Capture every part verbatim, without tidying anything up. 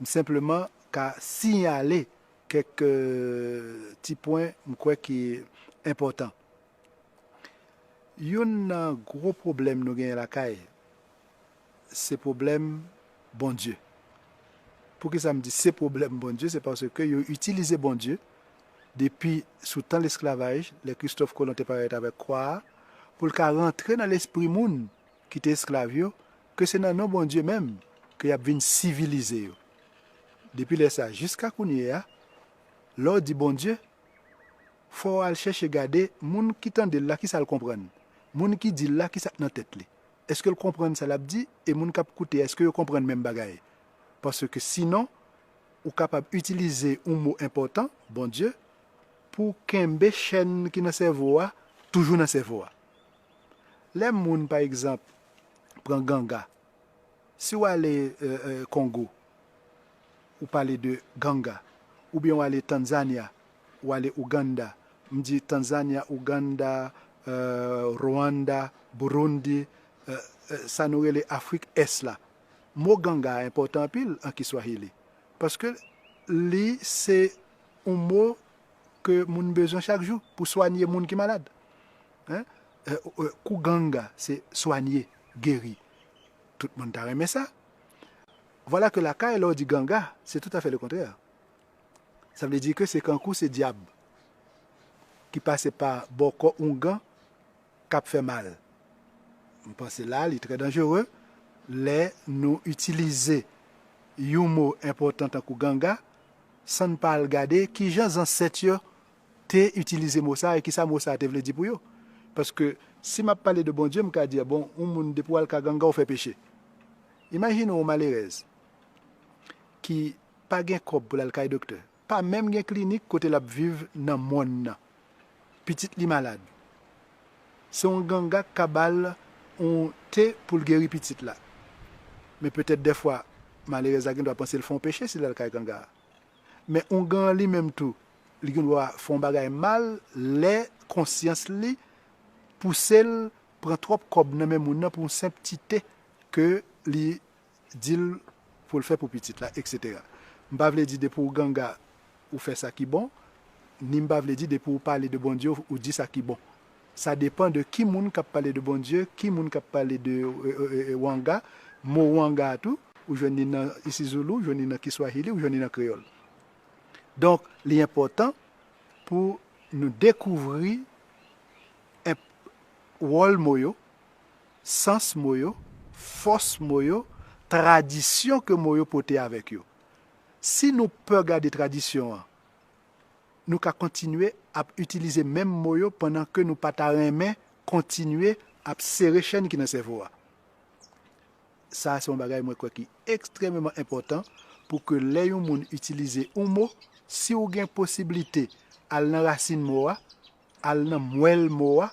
M senpleman ka siyale kèk ti pwen m kwè ki enpòtan. Youn nan gwo pwoblèm nou genyen lakay, se pwoblèm Bondye. Poukisa m di se pwoblèm Bondye? Se paske yo itilize Bondye depi sou tan lesklavaj, lè Kristòf Kolon te parèt avèk kwa a, pou l ka rantre nan lespri moun ki te esklav yo, ke se nan non Bondye menm ke y ap vin sivilize yo. Depi lè sa a jiska kounye a, lè w di Bondye, fò w al chèche gade moun ki tande l la, kisa l konprann. Moun ki di l la, kisa k nan tèt li. Èske l konprann sa l ap di? E moun k ap koute, èske yo konprann menm bagay? Paske sinon, ou kapab itilize yon mo enpòtan, Bondye, pou kenbe chèn ki nan sèvo a toujou nan sèvo a. Lè moun, pa egzanp, pran ganga, si w ale Kongo, ou pale de ganga, oubyen w ale Tanzanya, w ale Ouganda, m di Tanzanya, Ouganda, Rwanda, Burundi, sa nou rele Afrik Ès la. Mo ganga a enpòtan anpil an Kiswahili, paske li se yon mo ke moun bezwen chak jou pou swanye moun ki malad. Kuganga, se swanye, geri. Tout moun ta renmen sa. Vwala ke lakay, lè w di ganga, se toutafè lekontrè. Sa vle di ke se kankou se dyab ki pase pa bòkò oungan k ap fè mal. M panse la, li trè danjere lè nou itilize yon mo enpòtan tankou ganga, san n pa al gade kijan zansèt yo te itilize mo sa a e kisa mo sa a te vle di pou yo. Paske si m ap pale de Bondye, m ka di, bon, yon moun depi w al ka ganga, w fè peche. Imajine yon malerèz ki pa gen kòb pou l al kay doktè, pa menm gen klinik kote l ap viv nan mòn nan. Pitit li malad. Se yon ganga k ka ba l yon te pou l geri pitit la. Men petèt dèfwa, malerèz la gen dwa panse l fè yon peche si l al kay ganga a. Men oungan an li menm tou, li gen dwa fè yon bagay mal lè konsyans li pouse l pran twòp kòb nan men moun nan pou yon senp ti te ke li di l pou l fè pou pitit la, etsetera. M pa vle di depi w ganga, ou fè sa ki bon, ni m pa vle di depi w pale de Bondye, ou di sa ki bon. Sa depann de ki moun k ap pale de Bondye, ki moun k ap pale de wanga. Mo wanga a tou, ou jwenn li nan isizoulou, ou jwenn li nan kiswahili, ou jwenn li nan kreyòl. Donk, li enpòtan pou nou dekouvri wòl mo yo, sans mo yo, fòs mo yo, tradisyon ke mo yo pote avèk yo. Si nou pè gade tradisyon an, nou ka kontinye ap itilize menm mo yo pandan ke nou pa ta renmen kontinye ap sere chèn ki nan sèvo a. Sa a se yon bagay mwen kwè ki ekstrèmeman enpòtan pou ke lè yon moun itilize yon mo, si w gen posiblite al nan rasin mo a, al nan mwèl mo a,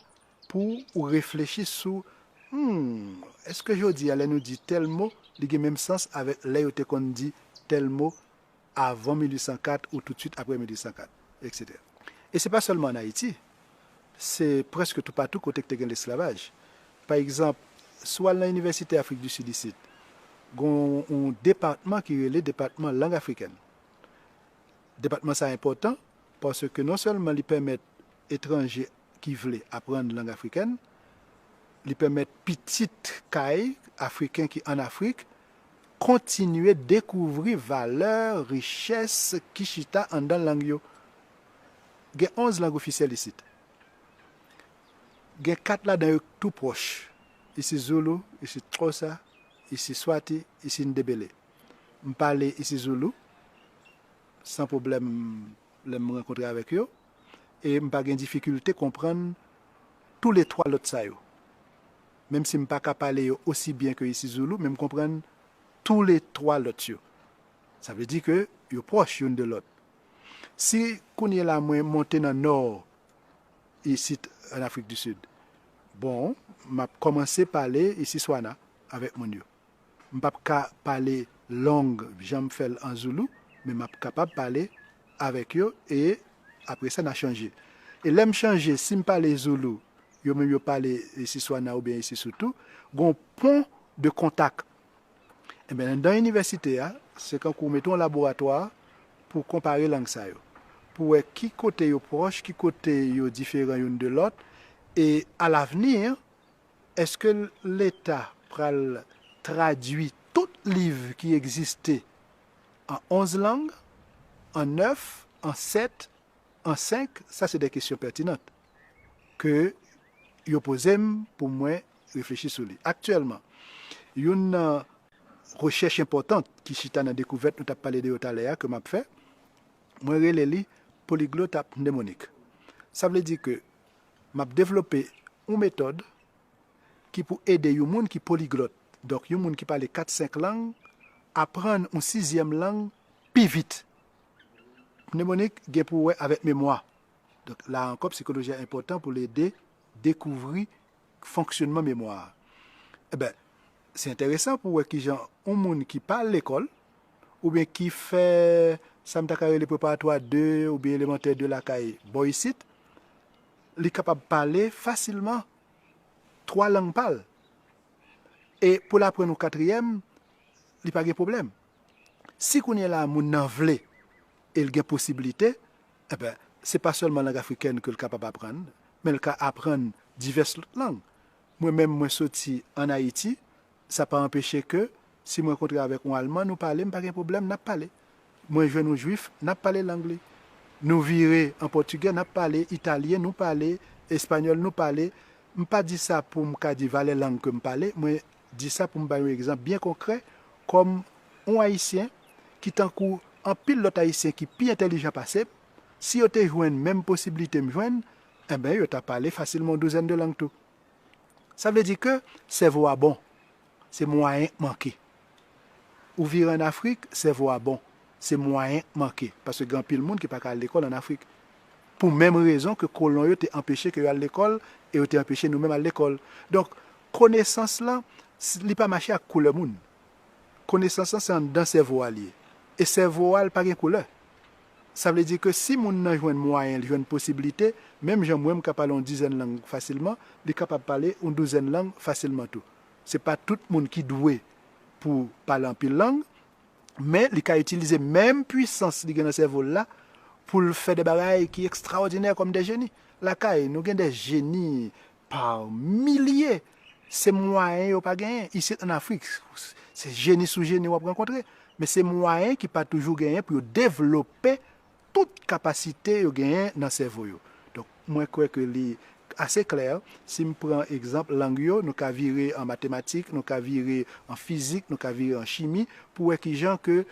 pou ou reflechi sou, hmm, èske jodi a lè nou di tèl mo, li gen menm sans avèk lè yo te konn di tèl mo avan mil uit san kat ou toutswit apre mil uit san kat, etsetera. E se pa sèlman ann Ayiti, se prèske toupatou kote k te gen lesklavaj. Pa egzanp, si w al nan inivèsite Afrik di Sid isit, gen yon depatman ki rele depatman lang afrikèn. Depatman sa a enpòtan paske non sèlman li pèmèt etranje ki vle aprann lang afrikèn, li pèmèt pitit kay Afriken ki ann Afrik kontinye dekouvri valè, richès ki chita anndan lang yo. Gen onz lang ofisyèl isit. Gen kat ladan yo tou pwòch, isizoulou, isiXhosa, isiswati, isindebele. M pale isizoulou san pwoblèm lè m rankontre avèk yo, e m pa gen difikilte konprann toulètwa lòt sa yo. Menm si m pa ka pale yo osi byen ke isizoulou, men m konprann toulètwa lòt yo. Sa vle di ke yo pwòch youn de lòt. Si kounye la mwen monte nan nò isit ann Afrik di Sid, bon, m ap kòmanse pale isiswana avèk moun yo. M p ap ka pale long jan m fè l an zoulou, men m ap kapab pale avèk yo e apre sa n a chanje. E lè m chanje, si m pale zoulou, yo menm yo pale isiswana oubyen isisou tou, gen yon pon de kontak. Enben, anndan inivèsite a, Se kankou w mete yon laboratwa pou konpare lang sa yo, pou wè ki kote yo pwòch, ki kote yo diferan youn de lòt, e alavni, èske Leta pral tradui tout liv ki egziste an onz lang, an nèf, an sèt, an senk? Sa se de kesyon pètinant ke yo poze m pou mwen reflechi sou li. Aktyèlman, youn nan rechèch enpòtan ki chita nan dekouvèt nou t ap pale de yo talè a ke m ap fè, mwen rele li poliglotapnemonik. Sa vle di ke m ap devlope yon metòd ki pou ede yon moun ki poliglòt, donk yon moun ki pale kat senk lang, aprann yon sizyèm lang pi vit. Pnemonik gen pou wè avèk memwa. Donk la ankò, psikoloji a enpòtan pou l ede dekouvri fonksyonman memwa a. Eben, se enteresan pou wè kijan yon moun ki pa al lekòl, oubyen ki fè sa m ta ka rele preparatwa de oubyen elemantè de lakay bò isit, li kapab pale fasilman twa lang pa l. E pou l aprann yon katriyèm, li pa gen pwoblèm. Si kounye a la moun nan vle e l gen posiblite, eben, se pa sèlman lang afrikèn ke l kapab aprann, men l ka aprann divès lòt lang. Mwen menm, mwen soti ann Ayiti, sa pa anpeche ke si mwen kontre avèk yon Alman, nou pale, m pa gen pwoblèm, n ap pale. Mwen jwenn yon Jwif, n ap pale lang li. Nou vire an pòtigè, n ap pale italyen, nou pale espanyòl, nou pale. M pa di sa pou m ka di valè lang ke m pale, mwen di sa pou m bay yon egzanp byen konkrè, kòm yon Ayisyen ki tankou anpil lòt Ayisyen ki pi entèlijan pase m, si yo te jwenn menm posiblite m jwenn, enben, yo ta pale fasilman yon douzèn de lang tou. Sa vle di ke sèvo a bon, se mwayen k manke. Ou vire ann Afrik, sèvo a bon, se mwayen k manke, paske gen anpil moun ki pa ka al lekòl ann Afrik. Pou menm rezon ke kolon yo te anpeche ke yo al lekòl, e yo te anpeche nou menm al lekòl. Donk, konesans lan, s- li pa mache ak koulè moun. Konesans lan se anndan sèvo a l ye. E sèvo a l pa gen koulè. Sa vle di ke si moun nan jwenn mwayen, li jwenn posiblite, menm jan mwen m ka pale yon dizèn lang fasilman, li kapab pale yon douzèn lang fasilman tou. Se pa tout moun ki dwe pou pale anpil lang, men li ka itilize menm pwisans li gen nan sèvo l la pou l fè de bagay ki ekstraòdinè kòm de jeni. Lakay, nou gen de jeni pa milye. Se mwayen yo pa genyen. Isit ann Afrik, se jeni sou jeni w ap rankontre. Men se mwayen ki pa toujou genyen pou yo devlope tout kapasite yo genyen nan sèvo yo. Donk, mwen kwè ke li ase klè. Si m pran egzanp lang yo, nou ka vire an matematik, nou ka vire an fizik, nou ka vire an chimi, pou wè kijan ke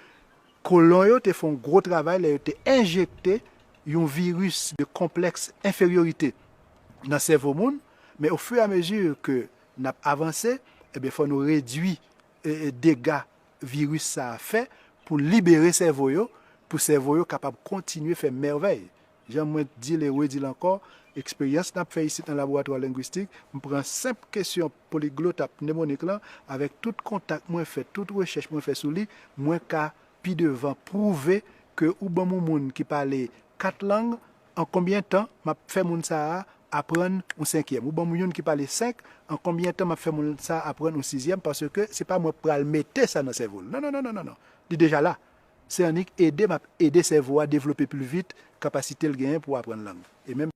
kolon yo te fè yon gwo travay lè yo te enjekte yon viris de konplèks enferyorite nan sèvo moun, men ofiramezi ke n ap avanse, ebyen, fò nou redui e, e, dega viris sa a fè pou libere sèvo yo, pou sèvo yo kapab kontinye fè mèvèy. Jan mwen di l e redi l ankò, eksperyans n ap fè isit nan laboratwa lengwistik, m pran senp kesyon poliglotapnemonik lan, avèk tout kontak mwen fè, tout rechèch mwen fè sou li, mwen ka pi devan pwouve ke ou ban m yon moun ki pale kat lang, an konbyen tan m ap fè moun sa a aprann yon senkyèm? Ou ban m youn ki pale senk, an konbyen tan m ap fè moun sa a aprann yon sizyèm? Paske se pa mwen k pral mete sa nan sèvo l. Non, non, non, non, non, non. Li deja la. Se annik ede m ap ede sèvo a devlope pli vit kapasite l genyen pou aprann lang. E menm